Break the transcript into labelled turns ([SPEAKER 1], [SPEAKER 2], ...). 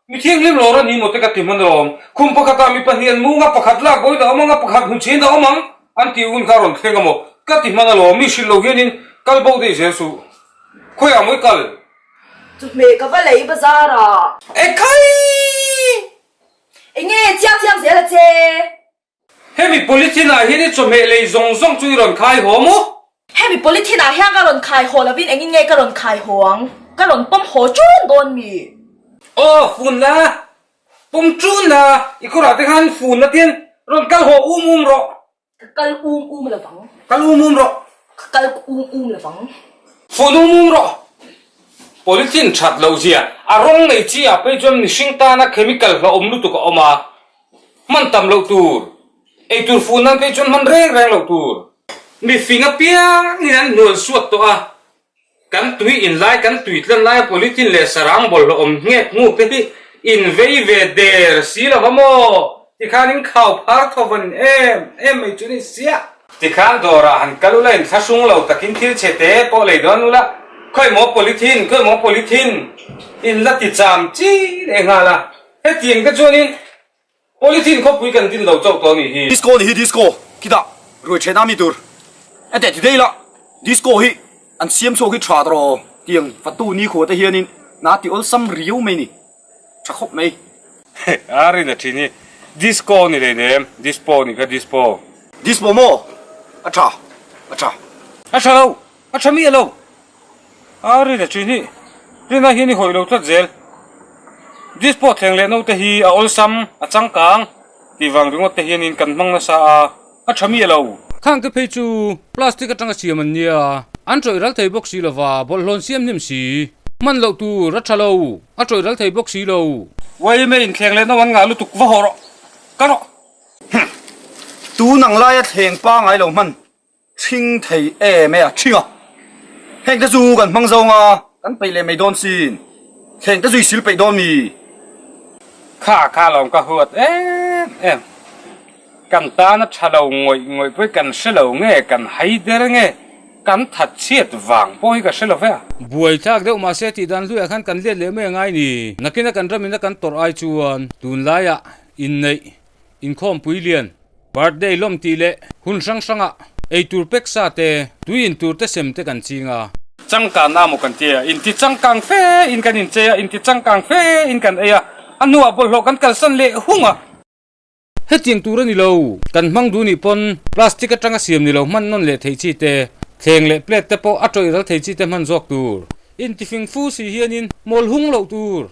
[SPEAKER 1] Mi thianghlim lawr a ni maw te ka ti hman alawm. Khum pakhatah mi pahnih an mung a, pakhat lak bawiin a awm ang a, pakhat hmu chhin a awm ang an tih hun kha a rawn thleng a maw? Ka ti hman alawm, mi hrilh lo hianin kal bo daih zel suh. Khawiah maw i kal?
[SPEAKER 2] Chawhmeh ka va lei bazar ah.
[SPEAKER 1] Ekhai!
[SPEAKER 2] Enge chiang chiang zel a che?
[SPEAKER 1] Hemi polythene ah hian i chawhmeh lei zawng zawng chu i rawn khai haw maw?
[SPEAKER 2] Hemi polythene ah hian ka rawn khai haw lovin engin nge ka rawn khai haw ang? Ka rawn pawm haw ṭun dawn mi?
[SPEAKER 1] Aw, fun la, pawm ṭun la, i kawrah te khan fun la tian rawn kal haw um um rawh.
[SPEAKER 2] Ka kal um um lovang.
[SPEAKER 1] Kal um um rawh.
[SPEAKER 2] Ka kal um um lovang.
[SPEAKER 1] Fun um um rawh. Polythene ṭhat loh zia a rawng nei chi ah phei chuan mihring tana chemical hlauhawm lutuk a awm a. Hman tam loh tur, ei tur fun nan phei chuan hman reng reng loh tur. Mifing apiangin an hnual suat tawh a, kan tui in lai, kan tui tlan laia polythene leh sarang bawlhhlawh awm nghek nghuk te hi in vei ve der si lo va maw? Tikhan in khau phar tho vawn em em mai chu ni sia. Tikhan dawrah han kal ula in thlahrung lo takin thil chhe te pawh lei dawn ula, khawimaw polythene, khawimaw polythene in la ti cham chi leh nghal a. Hetiang te chuanin polythene khawpui kan din lo chauh tawh a nih hi.
[SPEAKER 3] Disco nih hi disco khitah ruai then a mi tur a teh ti daih la disco hi an siam chhuak hi tha tawh tiang fatu nikhua te hianin na ti awlsam riau mai ni tha khawp mai.
[SPEAKER 1] A rin a thin hi disco ni lei nem dispo ni kha dispo.
[SPEAKER 3] Dispo maw a tha a tha.
[SPEAKER 1] A tha lo a tha miah lo. A rin a thin hi rinah hian i hawih lo tlat zel. Dispo thleng leh naute hi a awlsam, a changkang tih vang ringawt te hianin kan hmang nasa a, a tha miah lo. Khang te phei chu plastic atanga siam an nia, an tawih ral thei bawk si lova, bawlhhlawn siam hnem si. Hman loh tur a tha lo, a tawih ral thei bawk si lo. Uaime inthleng leh no an ngah lutuk va haw rawh, ka rawh.
[SPEAKER 3] Tun ang laia thleng pangai lo hman Ṭhing thei em e a ṭhing a, heng te chu kan hmang zawng a, kan peih leh mai dawn sin, thleng te chu i sil peih dawn mi?
[SPEAKER 1] Kha kha lawm ka huat em em, kan tan a ṭha lo ngawih ngawih pawh hi kan hre lo nge, kan hai der nge, kan that chhiat vang pawh hi ka hre lo ve a. Buaithlak deuh mahse tih dan hluiah khan kan let leh mai a ngai ni, nakina kan ramin a kan tawrh ai chuan tunlaiah inneih Inkhawmpui lian, birthday lawm tih leh hun hrang hrangah eitur pek sa te, tui in tur te sem te kan ching a. Changkanna maw kan ti a, inti changkang fe in kan inchei a, inti changkang fe in kan ei a, a hnuah bawlhhlawh kan kalsan leh hung a. Hetiang tur a ni lo, kan hmang duh nih pawn plastic atanga siam ni lo hman nawn leh theih chi te, thleng leh plate te pawh a tawih ral thei chi te hman zawk tur. Intifing fu si hianin mawl hung loh tur.